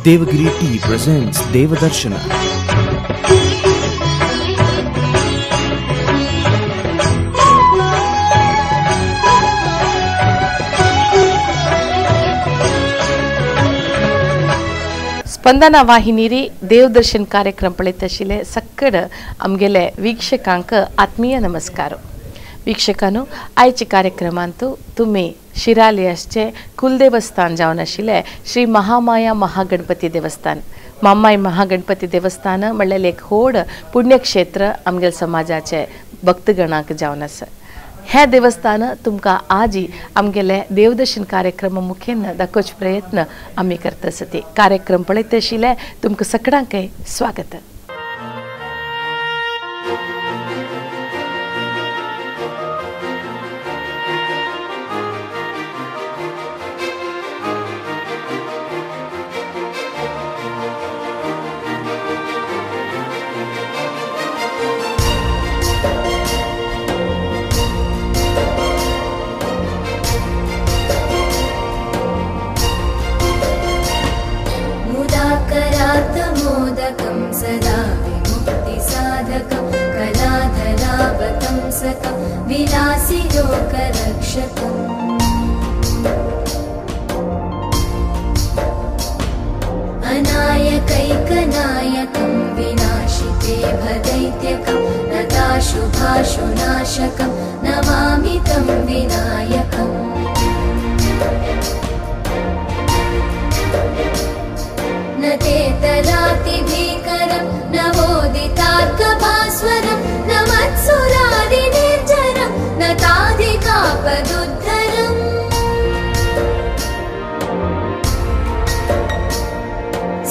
Devagiri Tea presents Devadarshana. Spandana वाहिनीरी देवदर्शन कार्यक्रम पळयत आशिल्ले सक्कड आमगेले वीक्षकांक आत्मीय नमस्कार. वीक्षकांनो, आयच्या कार्यक्रमांत तुमी शिराली आसचे कुलदेवस्थान जावन आशिल्ले श्री महामाया महागणपती देवस्थान. मामाय महागणपती देवस्थान म्हणल्यार एक व्हड पुण्यक्षेत्र आमगेले समाजाचे भक्तगणांक जावन आसा. हे देवस्थान तुमकां आजी आमगेले देवदर्शन कार्यक्रम मुखेन दाखोवचो प्रयत्न आमी करता आसती. कार्यक्रम पळयत आशिल्ले तुमकां सगळ्यांकय स्वागत. अनायकैकनायकं विनाशिते भदैत्यकं नताशुभाशुनाशकं नमामि तं विनायकम्. न तेतरातिभीकरं नवोदितार्कभास्वरं न मत्सुरादिनिर्जरं न ताधिकापदुद्धरम्.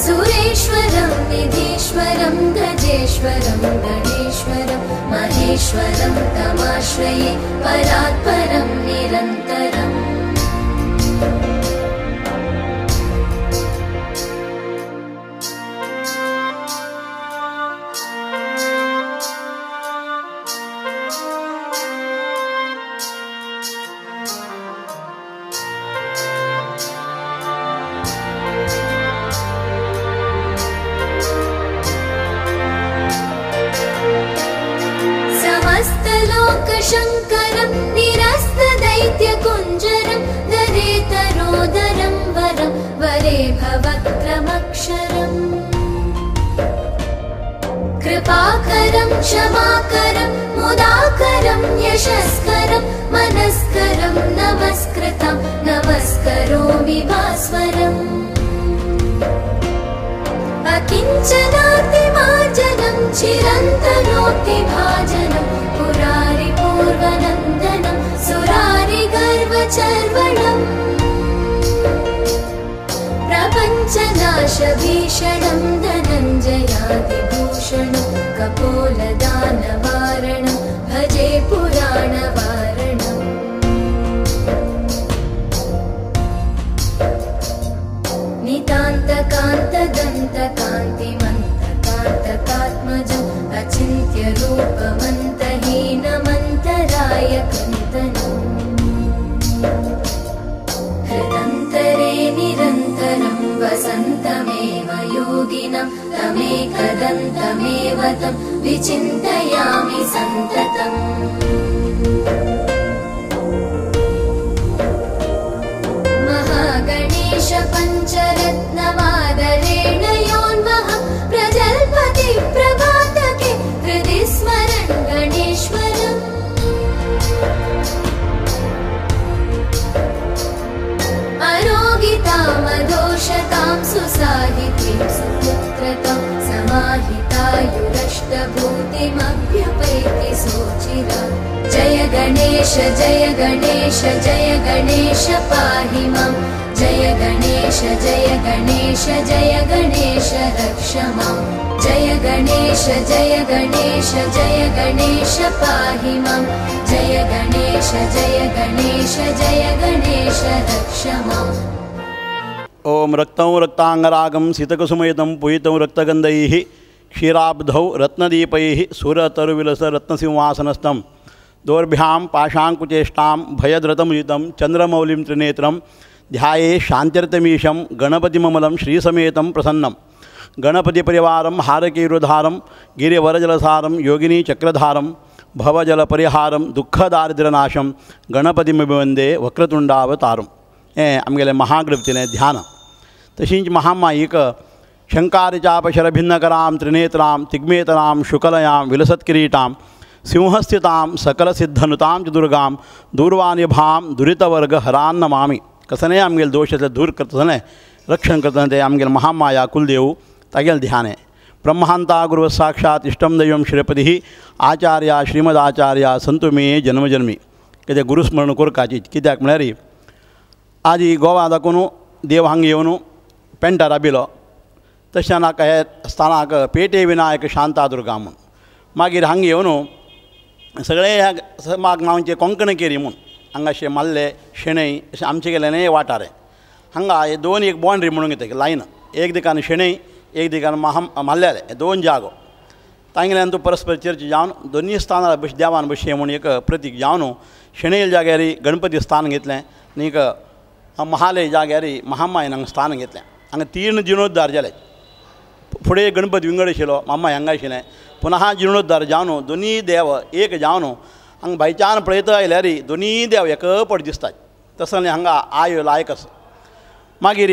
सुरेश्वरं निधीश्वरं गजेश्वरं गणेश्वरं महेश्वरं तमाश्रये परात्परं निरन्तरम्. समस्तलोकशङ्करं निरस्तदैत्यकुञ्जरं दरेतरोदरं वरं वरे भवक्रमक्षरम्. कृपाकरं क्षमाकरं मुदाकरं यशस्करं मनस्करं नमस्कृतं नमस्करोमि भास्वरम्. अकिञ्चनातिमार्जनं चिरन्तनोक्तिभाजनं पुरारिपूर्वनन्दनं सुरारिगर्वचर्वणम्. प्रपञ्चनाशभीषणं धनञ्जयादिभूषणं कपोलदानवारणं भजे पुराणवारणम्. नितान्तकान्तदन्तकान्तिमन्तकान्तकात्मजम् अचिन्त्यरूपमन्तहीनमन्तराय कृन्तनम्. हृदन्तरे निरन्तरं वसन्तमेव योगिनं तमेकदन्तमेव तं विचिन्तयामि सन्ततम्. महागणेश पञ्चरत्नमादरेण योन्वः प्रजल्पति प्रभातके हृदि स्मरन् गणेश्वरम्. अरोगितामदोषतां सुसाहितीं सुपुत्रतां समाहितायुरष्टभूतिमभ्युपैति सोचिरा. जय गणेश जय गणेश जय गणेश पाहि मां. जय गणेश जय गणेश जय गणेश रक्ष मां. जय गणेश जय गणेश जय गणेश पाहि मां. जय गणेश जय गणेश जय गणेश रक्ष मां. ओम रक्तं रक्तांगरागं सीतकुसुमयुतं पुयितं रक्तगन्धैः क्षीराब्धौ रत्नदीपैः सुरतरुविलस रत्नसिंहासनस्थं दोर्भ्यां पाशाङ्कुचेष्टां भयद्रतमुदितं चन्द्रमौलिं त्रिनेत्रं ध्याये शांत्यर्थमीशं गणपतिममलं श्रीसमेतं प्रसन्नं गणपतिपरिवारं हारकेरुधारं गिरिवरजलसारं योगिनी चक्रधारं भवजलपरिहारं दुःखदारिद्र्यनाशं गणपतिमभिवंदे वक्रतुंडावतारं. हें आमगेलें महागणपतीलें ध्यान. तशींच महामाईक शंकारचापशरभिन्नकरां त्रिनेत्रां तिग्मेतरां शुकलयां विलसत्किरीटां सिंहस्थितां सकलसिद्धनुतां च दुर्गां दूर्वानिभां दुरितवर्गहरान्नमामि. कसनेय आमगेले दोश आसले दूर करतलें रक्षण करतना ते आमगेले महामाया कुलदेव तागेलें ध्यान. ब्रह्मांता गुरु साक्षात इष्टं दैवं श्रीपतिः आचार्य श्रीमदाचार्य संतु मे जन्मजन्मी. कित्याक गुरुस्मरण करपाची कित्याक म्हळ्यार आजी गोवा दाखोवन देव हांगा येवन पेंटार राबिलो तशें नाका हे स्थानाक पेटे विनायक शांतादुर्गा म्हूण. मागीर हांगा येवन सगळे ह्या माग नांवचे कोंकणकेरी म्हूण हांगा माल्ले शेणै अशें आमचे गेल्यान वाठार हांगा हे दोन एक बाउंड्री म्हणून घेता लायन एक दिकान शेणै एक दिकान माल्ल्याले हे दोन जागो तांगेल्यान तूं परस्पर चर्चा जावन दोनूय स्थानार बस देवान बशे म्हूण एक प्रतीक जावन शेणैल जाग्यार गणपती स्थान घेतलें आनी एक महालय जाग्यार महामायन हांगा स्थान घेतलें. हांगा तीन जिर्णोद्धार जाले. फुडें गणपती विंगड आशिल्लो मामाय हांगा आशिल्लें पुनः जिर्णोद्धार जावन दोनूय देव एक जावन हांगा भायच्यान पळयता आयल्यार दोनूय देव एकपट दिसतात. तसो हांगा आयो लायक आसा. मागीर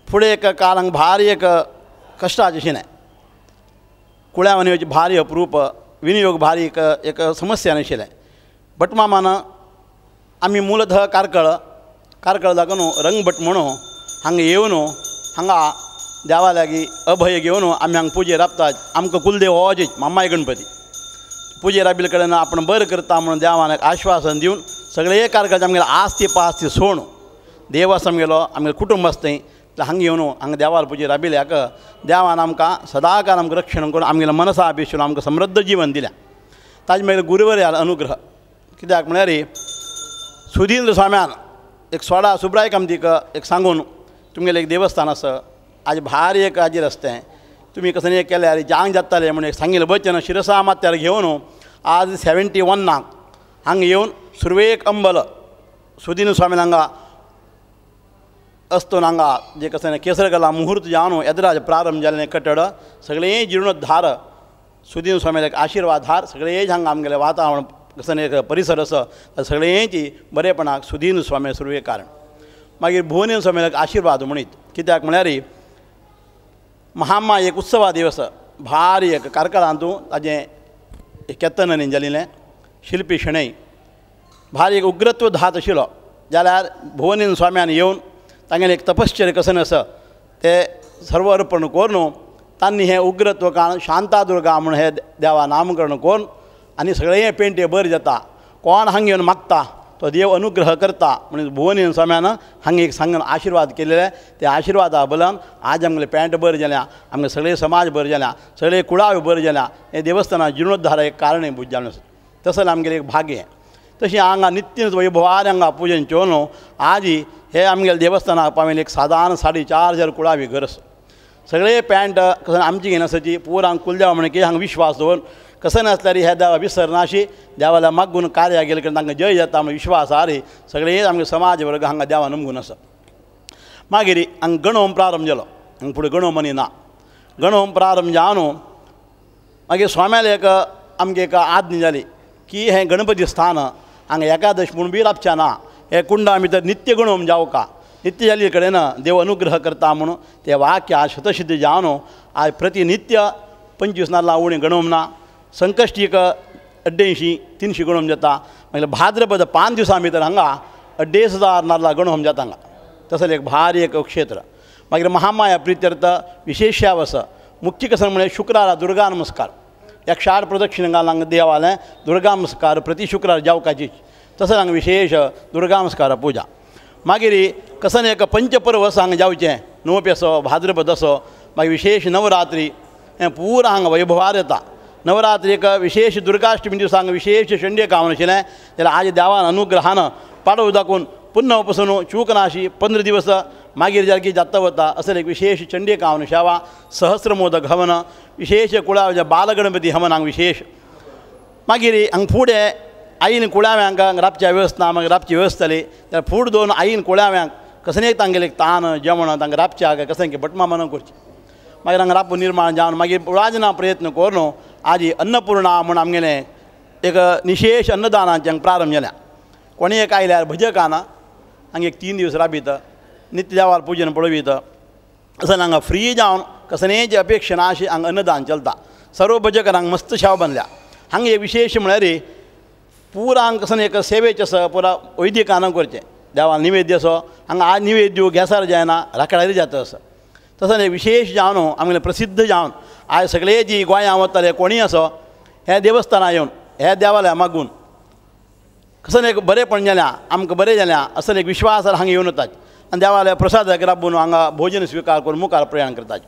फुडें एक काल हांगा भारी एक कश्टाचें आशिल्लें कुळ्या वचची भारी अप्रूप विनियोग भारी एक एक समस्या नाशिल्लें. भटमामान आमी मूलतः कार्कळ कार्कळ दाखोवन रंगभट म्हणून हांगा येवन हांगा देवा लागीं अभय घेवन आमी हांगा पुजे राबतात. आमकां कुलदेव होच मामाय गणपती पुजे राबिल्ले कडेन आपण बरें करता म्हणून देवान एक आश्वासन दिवन सगळे कार्कळचे आमगेले आस्ती पास्ती सोण देव आसा आमगेलो आमगेलें कुटुंब आसा थंय हांगा येवन हांगा देवार पुजे राबिल्ल्याक देवान आमकां सदांकाल आमकां रक्षण करून आमगेल्या मनसा अभिशून आमकां समृद्ध जीवन दिल्या. ताजे मागीर गुरुवर्याल अनुग्रह कित्याक म्हळ्यार सुधींद्र स्वाम्यान एक सोडा सुब्राय कामतीक एक सांगून तुमगेलें एक देवस्थान आसा आज भारी एक हाजेर आसा तें तुमी कसलें एक केल्यार जांग जातालें म्हूण एक सांगिल्लें वचन शिरसा माथ्यार घेवन आज 71 हांगा येवन सुरवेक अंबल सुदीन स्वामीन हांगा असतो हांगा जे कसलें केसरगला मुहूर्त जावन येदराज प्रारंभ जाल्लें कटड सगळें जिर्णोद्धार सुदीन स्वामीले एक आशिर्वाद धार सगळें हांगा आमगेलें वातावरण कसलें एक परिसर आसा सगळेंची बरेपणाक सुदीन स्वामी सुरवेक कारण. मागीर भुवनेन स्वामीले एक आशिर्वाद म्हणीत कित्याक म्हळ्यार महामा एक उत्सवा दिवस भारी एक कार्कळांतू ताजें केतन जाल्लें शिल्पी शणै भारी एक उग्रत्व धात आशिल्लो जाल्यार भुवनेन स्वाम्यान येवन तांगेलें एक तपश्चर्य कसन आसा ते सर्व अर्पण करून तांणी हें उग्रत्व काळ शांतादुर्गा म्हूण हे देवा नामकरण करून आनी सगळें पेंटे बरें जाता कोण हांगा येवन मागता तो देव अनुग्रह करता म्हणून भुवनेन स्वाम्यान हांगा एक सांगून आशिर्वाद केलेले त्या आशिर्वादा बलान आज आमगेलें पेंट बरें जाल्या आमगे सगळे समाज बरें जाल्या सगळे कुळाव्यो बरें जाल्या हें देवस्थाना जिर्णोद्धार एक कारण जावन आसा. तसोच आमगेलें एक भाग्य. तशें हांगा नित्य वैभवान हांगा पुजन चोवन आजी हे आमगेले देवस्थानाक पावेन एक सादारण 4,500 कुळावी घर आसा. सगळे पॅन्ट कसं आमची घेनासाची पुरांक कुलदेवा म्हण की हांगा विश्वास दवरून कसं नासल्यार ह्या देवा विसरनाशी देवाला मागून कार्य गेले कडेन तांकां जय जाता म्हण विश्वास आहा रे सगळे आमगे समाज वर्ग हांगा देवा नमगून आसा. मागीर हांगा गणोम प्रारंभ जालो हांगा फुडें गणोम आनी ना गणोम प्रारंभ जावन मागीर स्वाम्याले एक आमगे एक आज्ञा जाली की हें गणपती स्थान हांगा एकादश म्हूण बी राबचें ना हे कुंडा भितर नित्य गणोम जावका नित्य जाल्ले कडेन देव अनुग्रह करता म्हणून ते वाक्य आज शतसिद्ध जावन आज प्रतिनित्य 25 नाल्ला उणें गणोम ना संकश्टीक 250-300 गणोम जाता. मागीर भाद्रपद 5 दिवसां भितर हांगा 2,500 नाल्ला गणोम जाता हांगा. तसोच एक भारी एक क्षेत्र. मागीर महामाया प्रित्यर्थ विशेष आसा मुख्य कसं म्हळ्यार शुक्रारा दुर्गा नमस्कार 108 प्रदक्षिण घालून हांगा देवालें दुर्गा नमस्कार प्रति शुक्रार जावकाची तसोच हांगा विशेष दुर्गा नमस्कार पुजा. मागीर कसन एक पंचपर्व आसा हांगा जावचें नवपी असो भाद्रपद असो मागीर विशेष नवरात्री हें पुरा हांगा वैभवार येता. नवरात्रीक विशेष दुर्गाष्टमी दिसा हांगा विशेष शंडे कावन आशिल्लें जाल्यार आज देवान अनुग्रहान पाडव दाखोवन पुन्ना पसून चूकनाशी 15 दिवस मागीर जारकी जाता वता असं एक विशेष चंडी कावन शावा सहस्रमोदक हवन विशेष कुळाव बालगणपती हवन हांगा विशेष. मागीर हांगा फुडें आईन कुळाव्यांक राबच्या वेवस्था मागीर राबची वेवस्था जाली जाल्यार फूड दोन आईन कुळाव्यांक कसने तांगेले तान जेवण तांकां राबच्याक कसं की भटमामान करचें मागीर हांगा राबू निर्माण जावन मागीर राजना प्रयत्न करून आजी अन्नपूर्णा म्हूण आमगेलें एक निशेश अन्नदानाचें हांगा प्रारंभ जाल्या कोणी एक आयल्यार भजकाना हांगा एक 3 दिवस राबीत नित्य देवार पुजन पळयत असं हांगा फ्री जावन कसनेची अपेक्षा ना अशी हांगा अन्नदान चलता सर्व भजकांक मस्त शेवा बांदल्या हांगा एक विशेष म्हळ्यार पुरा हांगा कसं एक सेवेचें आसा पुरा वैदिकान करचें देवा निवेद्य असो हांगा आज निवेद्य गॅसार जायना राकडारी जाता असो तसो एक विशेष जावन आमगेलें प्रसिद्ध जावन आज सगळे जी गोंयां वताले कोणीय असो हे देवस्थानां येवन हे देवालया मागून कसं एक बरेंपण जालें आमकां बरें जालें असो एक विश्वास हांगा येवन वतात आनी देवालया प्रसादाक राबून हांगा भोजन स्विकार करून मुखार प्रयाण करतात.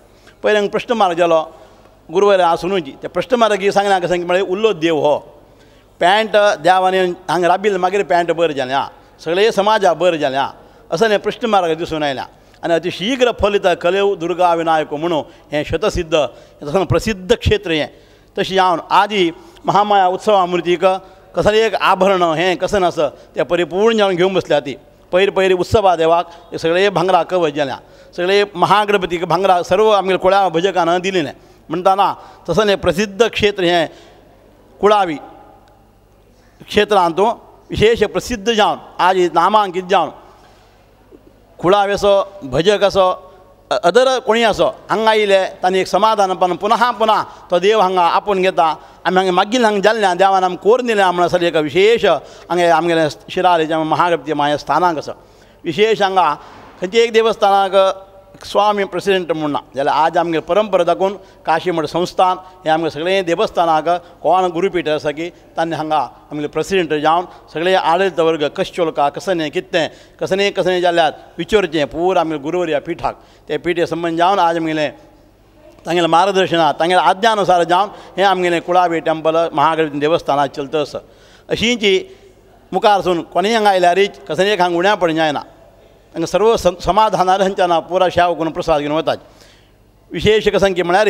पयलीं हांगा प्रश्न मार्ग जालो गुरुवार आसुनूच ते प्रश्न मार्ग सांगना कशें म्हळ्यार उल्लो देव हो पॅन्ट देवान हांगा राबिल्लें मागीर पॅन्ट बरें जालें आं सगळे समाजा बरें जालें आं असो हें प्रश्न मार्ग दिसून आयल्या आनी अति शीघ्र फलित कलेव दुर्गा विनायक म्हणून हें शतसिद्ध तसो प्रसिद्ध क्षेत्र हें. तशें जावन आदी महामाया उत्सवा मूर्तीक कसलें एक आभरण हें कसं आसा तें परिपूर्ण जावन घेवन बसल्या ती पयर पयर उत्सवा देवाक सगळे भांगरा कवच जाल्या सगळे महागणपतीक भांगरा सर्व आमगेले कुळा भजकान दिलें म्हणटाना तसो हें प्रसिद्ध क्षेत्र हें कुळावी क्षेत्रांत विशेष प्रसिद्ध जावन आज नामांकीत जावन कुळावी असो भजक असो अदर कोणी असो हांगा आयले तांणी एक समाधान पुनः पुनः तो देव हांगा आपोवन घेता आमी हांगा मागील हांगा जाल्ल्या देवान आमकां कोरून दिलें म्हण असो एक विशेष हांगा आमगेलें शिराळेच्या महागणपती माया स्थानाक आसा. विशेष हांगा खंयचे एक देवस्थानाक स्वामी प्रेसिडेंट म्हूण ना जाल्यार आज आमगे परंपरा दाखोवन काशी मठ संस्थान हें आमगे सगळें देवस्थानाक कोण गुरुपीठ आसा की तांणी हांगा आमगे प्रेसिडेंट जावन सगळे आडळीत वर्ग कश्चोलका कसने कितें कसने कसने जाल्यार विचारचें पूरा आमगे गुरुवर्या पिठाक ते पिठे संबंद जावन आज आमगेलें तांगेलें मार्गदर्शना तांगेल्या आज्ञानुसार जावन हें आमगेलें कुळावी टेम्पल महागणपती देवस्थानाक चलता आसा. अशींची मुखार सून कोणीय हांगा आयल्यारीच कसलें एक हांगा उण्या पडून जायना हांगा सर्व समाधानार हांच्यान पुरा शेव करून प्रसाद घेवन वतात. विशेष कसं की म्हळ्यार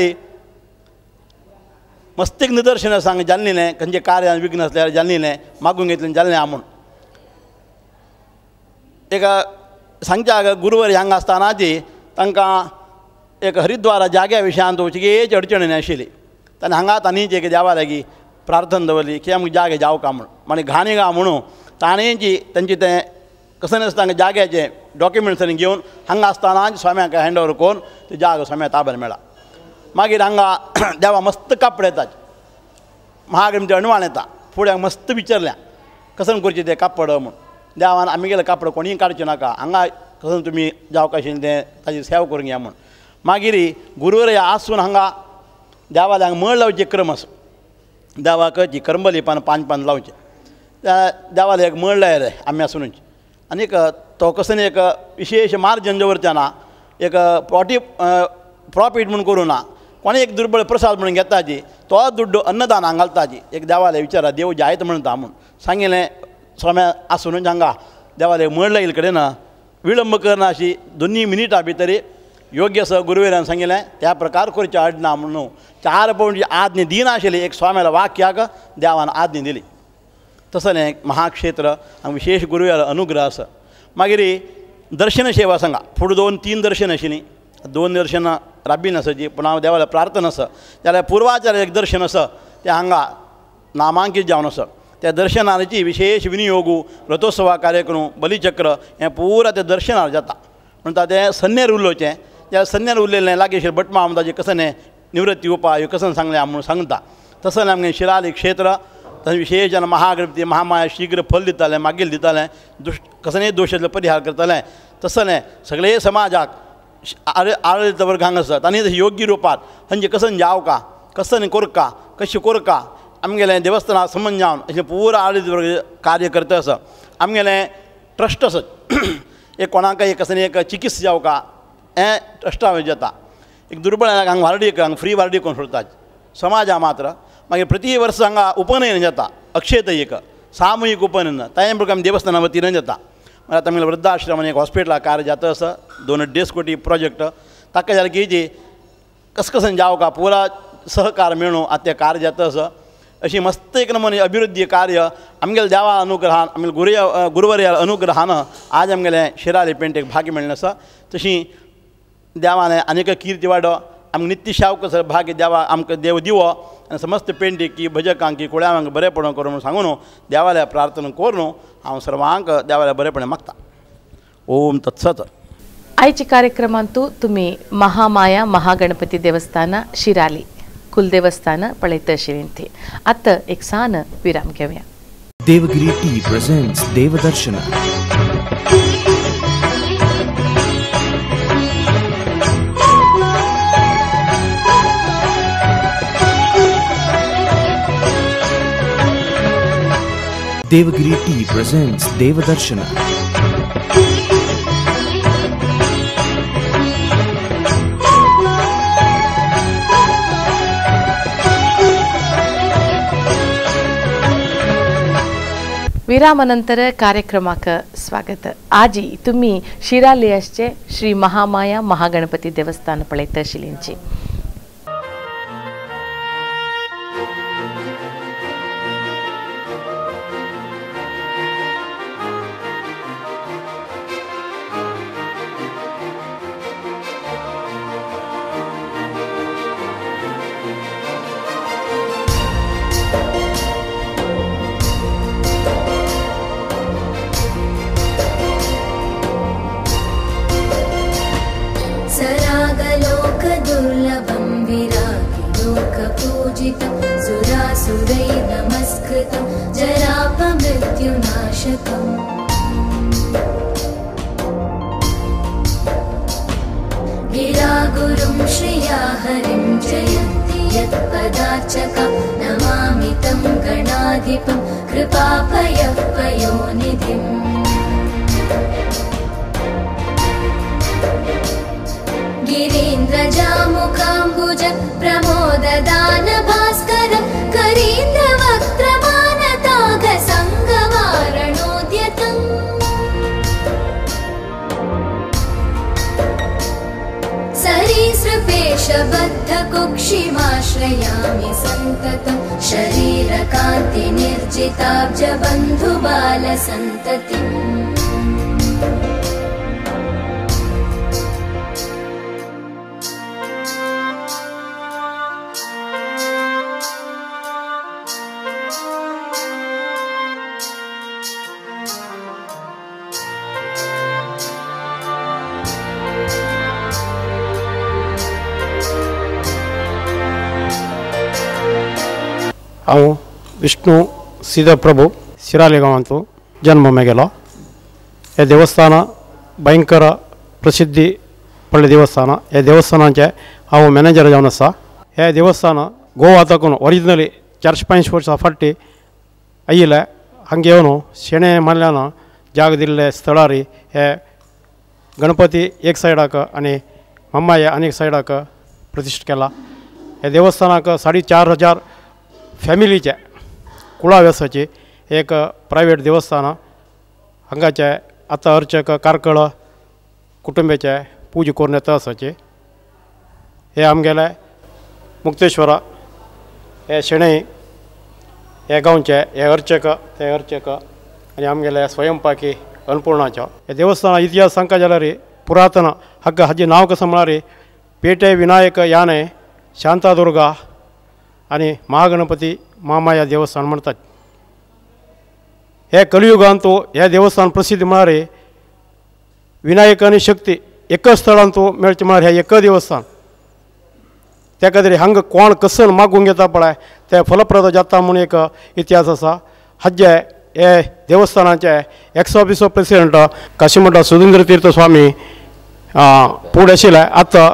मस्तीक निदर्शन आसा हांगा जाल्लें खंयचें कार्य विघ्न आसल्यार जाल्लें मागून घेतलें जाल्लें आहा म्हूण एक सांगच्या गुरुवारी हांगा आसतानाची तांकां एक हरिद्वारा जाग्या विशयांत वचगेच अडचण आशिल्ली तांणी हांगा तांणी एक देवा लागीं प्रार्थना दवरली की आमकां जागे जावका म्हूण मागीर घाणी गा म्हणून ताणेंची तांची तें कसं नासता हांगा जाग्याचें डॉक्युमेंट्स घेवन हांगा आसतना स्वाम्याक हँड ओवर करून ते जागो स्वाम्या ताब्यार मेळ्ळा. मागीर हांगा देवा मस्त कापड येतात महागणपती अणवाण येता फुडें मस्त विचारलें कसं करचें तें कापड म्हूण देवान आमी गेलें कापड कोणीय काडचें नाका हांगा कसं तुमी जावका आशिल्लें तें ताजी सेवा करूंक या म्हूण. मागीर गुरुवार आसून हांगा देवाक हांगा मळ लावचे क्रम आसा देवाक जी करंबली पान पान पान लावचें त्या देवाक एक मळ लायलें आमी आसुनूच आनीक तो कसं एक विशेष मार्जन दवरचें ना एक प्रोटी प्रॉफीट म्हूण करूं ना कोणी एक दुर्बळ प्रसाद म्हणून घेताची तो दुड्डो अन्नदान हांगा घालताची एक देवाले विचारा देव जायत म्हणटा म्हूण सांगिल्लें स्वाम्या आसून हांगा देवाले मळ लायिल्ले कडेन विलंब करना अशी दोन्ही मिनिटां भितर योग्य असो गुरुवेरान सांगिल्लें त्या प्रकार करचें आडना म्हणून 4 पावटी आज्ञा दिनाशिल्ली एक स्वाम्याला वाक्याक देवान आज्ञा दिली. तसो हें महाक्षेत्र हांगा विशेष गुरुवेर अनुग्रह आसा. मागीर दर्शन सेवा सांगा फुडें 2-3 दर्शन आशिल्लीं 2 दर्शनां राबीन आसाची पूण हांव देवाला प्रार्थना आसा जाल्यार पुर्वाचार्य एक दर्शन आसा तें हांगा नामांकीत जावन आसा त्या दर्शनाची विशेष विनियोग रथोत्सवा कार्यक्रम बलिचक्र हें पुरा त्या दर्शनार जाता म्हणटा तें सन्नेर उलोवचें त्या सन्नेर उरलेलें लागीं भटमा ताजें कसं निवृत्ती उपाय कसं सांगलें म्हणून सांगता. तसं आमगेलें शिराली क्षेत्र तशें विशेष जावन महागणपती महामाया शीघ्र फल दितालें मागील दितालें दुश्ट कसलेय दोशांतलो परिहार करतालें. तसलें सगळे समाजाक आडळीत वर्ग हांगा आसा तांणी योग्य रुपात हांचे कसं जावका कसं कोरका कशें कोरका आमगेलें देवस्थाना संबंद जावन अशें पुरा आडळीत वर्ग कार्य करता आसा. आमगेलें ट्रस्ट आसा एक कोणाक एक कसलें एक चिकित्सा जावका हें ट्रस्टा जाता. एक दुर्बळ हांगा वार्डीक हांगा फ्री वार्डीक करून सोडतात समाजा मात्र. मागीर प्रति वर्स हांगा उपनयन जाता अक्षयत एक सामुहीक उपनयन तांय आमी देवस्थाना वतीन जाता. मागीर आतां आमगेलें वृद्धाश्रम आनी एक हॉस्पिटला कार्य जाता आसा 2.5 कोटी प्रोजेक्ट ताका जाल्यार की जी कस कसन जावका पुरा सहकार मेळून आतां तें कार्य जाता आसा. अशी मस्त एक नमुने अभिवृद्धी कार्य आमगेले देवा अनुग्रहान आमगेले गुरुवर्या अनुग्रहान आज आमगेले शिराली पेंटेक भाग्य मेळ्ळें आसा. तशी देवाने आनीक कीर्ती वाडो आमकां नित्य शावक भाग्य देवा आमकां देव दिवो आनी समस्त पेंटेकी भजकांकी कुळ्यांक बरेपण करूं म्हणून सांगून देवाल्या प्रार्थना करून हांव सर्वांक देवाल्या बरेपण मागता. ओम तत्सत. आयच्या कार्यक्रमांतू तुम्ही महामाया महागणपती देवस्थान शिराली कुलदेवस्थान पळयत आशिल्लीं. आतां एक सान विराम घेवया. Devgiri tea presents Devdarshana. Devgiri tea presents Devdarshana. विरामानंतर कार्यक्रमाक स्वागत. आजी तुम्ही शिराली आसचे श्री महामाया महागणपती देवस्थान पळयत आशिल्लींची. सुरैर्नमस्कृतं जरापमृत्युनाशकम्. गिरागुरुं श्रिया हरिं जयन्ति यत्पदार्चकं नमामि तं गणाधिपं कृपापयः पयोनिधिम्. गिरीन्द्रजामुखाम्बुज प्रमोददान भास्कर करीन्द्रवक्त्रमानताघ सङ्गवारणोद्यतम्. सरीसृपेशबद्धकुक्षिमाश्रयामि सन्ततं शरीरकान्तिनिर्जिताब्जबन्धुबालसन्ततिम्. हांव विष्णु सीताप्रभू शिराली गांवांतू जन्म मेगेलो. हे देवस्थान भयंकर प्रसिद्धी पडलें देवस्थान. हे देवस्थानाचें हांव मॅनेजर जावन आसा. हे देवस्थान गोवा ताकून ओरिजिनली 400-500 वर्सां फाटीं आयिल्लें. हांगा येवन शेणें मारल्यान जाग दिल्ले स्थळार हे गणपती एक सायडाक आनी मम्माय आनी एक सायडाक प्रतिश्ठा केला. हे देवस्थानाक 4500 फॅमिलीचे कुळावी आसाची एक प्रायवेट देवस्थान. हांगाचे आतां अर्चक कार्कळ कुटुंबाचे पूजा करून येता आसाची. हे आमगेले मुक्तेश्वरा हे शेणै हे गांवचे हे अर्चक ते अर्चक आनी आमगेले स्वयंपाकी अन्नपूर्णाचो. हे देवस्थाना इतिहास सांगता जाल्यार पुरातन हाका हाजें नांव कसं म्हळ्यार पेटे विनायक याने शांतादुर्गा आनी महागणपती महामाया देवस्थान म्हणतात. हे कलियुगांत हे देवस्थान प्रसिद्ध म्हळ्यार विनायक आनी शक्ती एकच स्थळांत मेळचें म्हळ्यार हें एक देवस्थान. त्या खातीर हांगा कोण कसन मागूंक येता पळय तें फलप्रद जाता म्हूण एक इतिहास आसा. हाजे हे देवस्थानाचे एक्स ऑफिसो प्रेसिडेंट काशीमठा सुधींद्र तीर्थ स्वामी फुडें आशिल्ले. आतां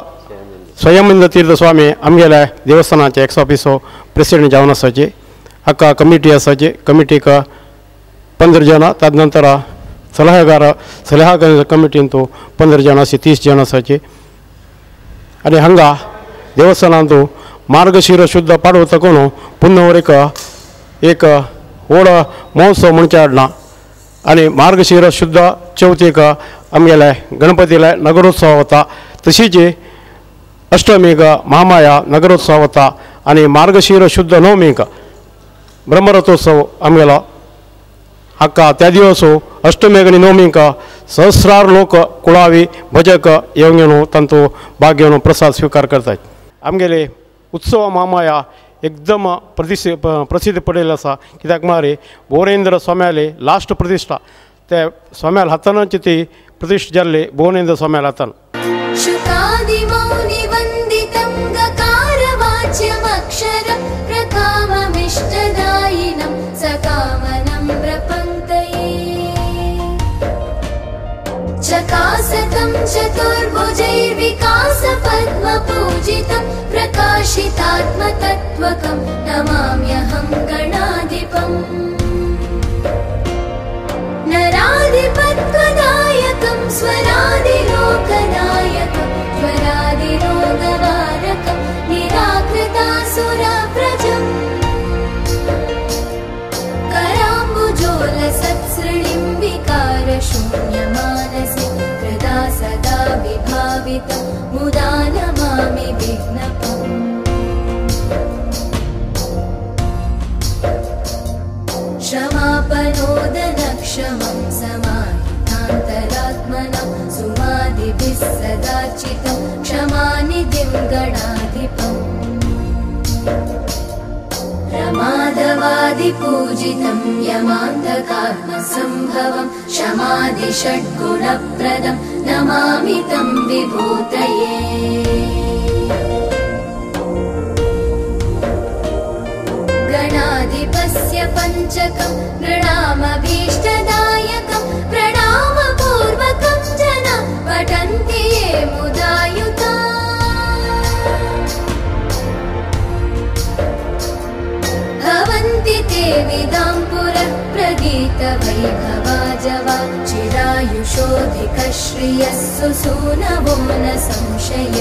स्वयंमेंद्र तीर्थ स्वामी आमगेले देवस्थानाचे एक्स ऑफिसो प्रेसिडेंट जावन आसाची. हाका कमिटी आसाची. कमिटीक 15 जाणां, ताजे नंतर सलाहकार सलाहकार कमिटींत 15 जाणां अशी 30 जाणां आसाची. आनी हांगा देवस्थानांत मार्गशीर शुद्ध पाडवो तकून पुन्नवरेक एक व्हड महोत्सव म्हणचे हाडला. आनी मार्गशीर शुद्ध चवथीक आमगेले गणपतीले नगरोत्सव वता. तशीच अष्टमीक महामाया नगरोत्सव वता. आनी मार्गशीर शुद्ध नवमीक ब्रह्मरथोत्सव आमगेलो हाका त्या दिवस अष्टमी आनी नवमीक सहस्रार लोक कुळावी भजक येवन घेवन तांचो भाग घेवन प्रसाद स्विकार करतात. आमगेले उत्सव महामाया एकदम प्रसिद्ध पडिल्लो आसा. कित्याक म्हळ्यार भुवनेंद्र स्वाम्याले लास्ट प्रतिश्ठा ते स्वाम्याल हातानच ती प्रतिश्ठा जाल्ली भुवनेंद्र स्वाम्याल हातान. चकासकं चतुर्भुजैर्विकासपद्मपूजितं प्रकाशितात्मतत्त्वकं नमाम्यहं गणाधिपम्. नराधिपत्वदायकं स्वरादिलोकनायकं ज्वरादिरोगवारकं निराकृतासुरव्रजम्. कराम्बुजोलसत्सृणिं विकारशून्यमानसि कृदा सदा विभावितं मुदा नमामि विघ्नपम्. क्षमापनोदनक्षमं समाहितान्तरात्मना सुमादिभिः सदार्चितं क्षमानिधिं गणाधिपम्. रमाधवादिपूजितं यमान्तकात्मसम्भवं शमादिषड्गुणप्रदं नमामि तं विभूतये. गणाधिपस्य पञ्चकं प्रणामभीष्टदायकं प्रणामपूर्वकं जना पठन्ति ये मुदायुता. भवन्ति ते विदां पुरः प्रगीतवैभवाजवा चिरायुषोऽधिकश्रियः सुसूनवो न संशय.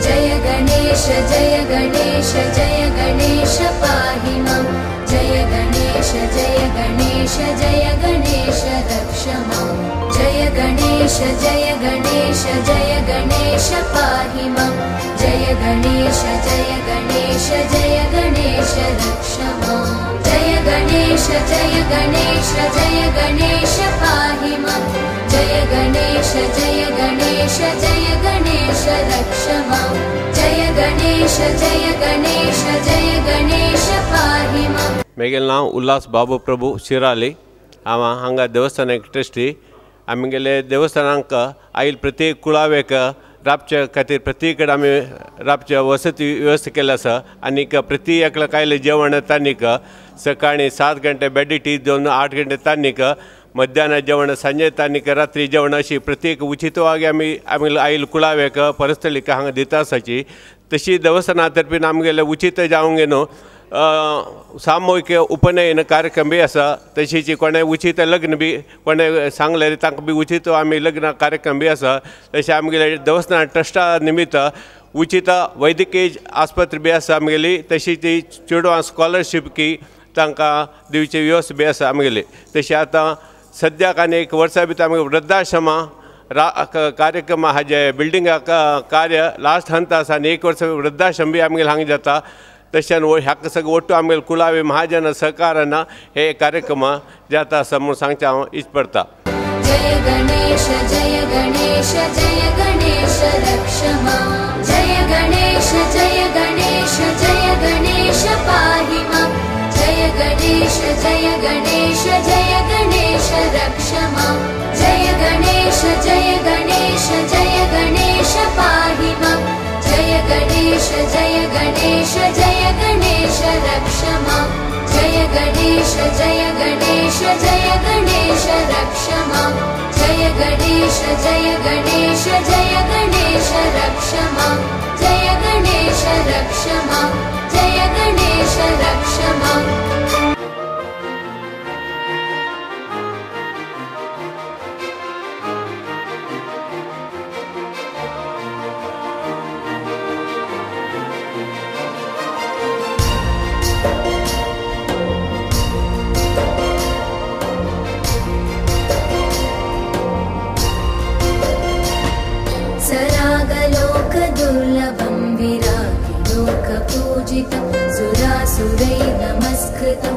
जय गणेश जय गणेश जय गणेश पाहि मां. जय गणेश जय गणेश जय गणेश रक्ष मां. जय गणेश जय गणेश जय गणेश पाहि मां. जय गणेश जय गणेश जय गणेश रक्ष मां. जय गणेश जय गणेश जय गणेश पाहि मां. जय गणेश जय गणेश जय गणेश रक्ष मां. जय गणेश जय गणेश जय गणेश पाहि मां. मेगेलें नांव उल्हास बाबू प्रभू शिराली. हांव हांगा देवस्थानाक ट्रस्टी. आमगेले देवस्थानाक आयल प्रत्येक कुळावेक राबच्या खातीर प्रत्येक कडेन आमी राबच्या वसती व्यवस्था केल्ली आसा. आनीक प्रति एकल्या कायले जेवण तानीक सकाळी 7 घंटे बेडी टी दोन 8 घंटे तानीक, मध्यान जेवण, सांजे तानीक, रात्री जेवण अशी प्रत्येक उचित वागे आमी आमगेले आयल कुळावेक परस्थलीक हांगा दिता आसाची. तशी देवस्थाना तर्फीन आमगेले उचित जावंक न्हू सामूहिक उपनयन कार्यक्रम बी आसा. तशीच कोणें उचित लग्न बी कोणें सांगलें तांकां बी उचित आमी लग्न कार्यक्रम बी आसा. तशें आमगेले देवस्थान ट्रस्टा निमित्त उचित वैद्यकीय आस्पत्री बी आसा आमगेली. तशी ती चेडवां स्कॉलरशीप की तांकां दिवची वेवस्था बी आसा आमगेली. तशी आतां सद्याक आनी एक वर्सा भितर आमगे वृद्धाश्रमा कार्यक्रम हाजे बिल्डिंगा कार्य लास्ट हंत आसा आनी एक वर्स वृद्धाश्रम बी आमगेले हांगा जाता. तशें ह्याका सगळें ಒಟ್ಟು आमगेले कुळावी महाजन सहकारान हे कार्यक्रम जाता आसा म्हूण सांगचें हांव इच पडटा. जय गणेश जय गणेश जय गणेश रक्ष मां. जय गणेश जय गणेश जय गणेश पाहि मां. जय गणेश जय गणेश जय गणेश रक्ष मां. जय गणेश जय गणेश जय गणेश पाहि मां. जय गणेश जय गणेश जय गणेश रक्ष मां. जय गणेश जय गणेश जय गणेश रक्ष मां. जय गणेश जय गणेश जय गणेश रक्ष मां. जय गणेश रक्ष मां. जय गणेश रक्ष मां. सरागलोकदुर्लभं विरागिलोकपूजितं सुरासुरैर्नमस्कृतं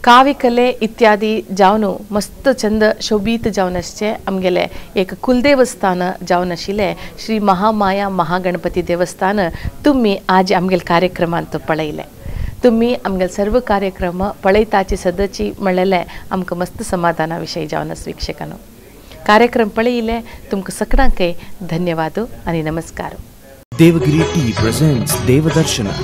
काव्यकले इत्यादी जावन मस्त चंद शोभीत जावन आसचें आमगेलें एक कुलदेवस्थान जावन आशिल्लें श्री महामाया महागणपती देवस्थान तुमी आज आमगेले कार्यक्रमांत पळयलें. तुमी आमगेले सर्व कार्यक्रम पळयताची सदची म्हणलेलें आमकां मस्त समाधाना विशय जावन आसा वीक्षकांनो. कार्यक्रम पळयले तुमकां सगळ्यांकय धन्यवाद आनी नमस्कार. Devagiri Tea presents Devadarshana.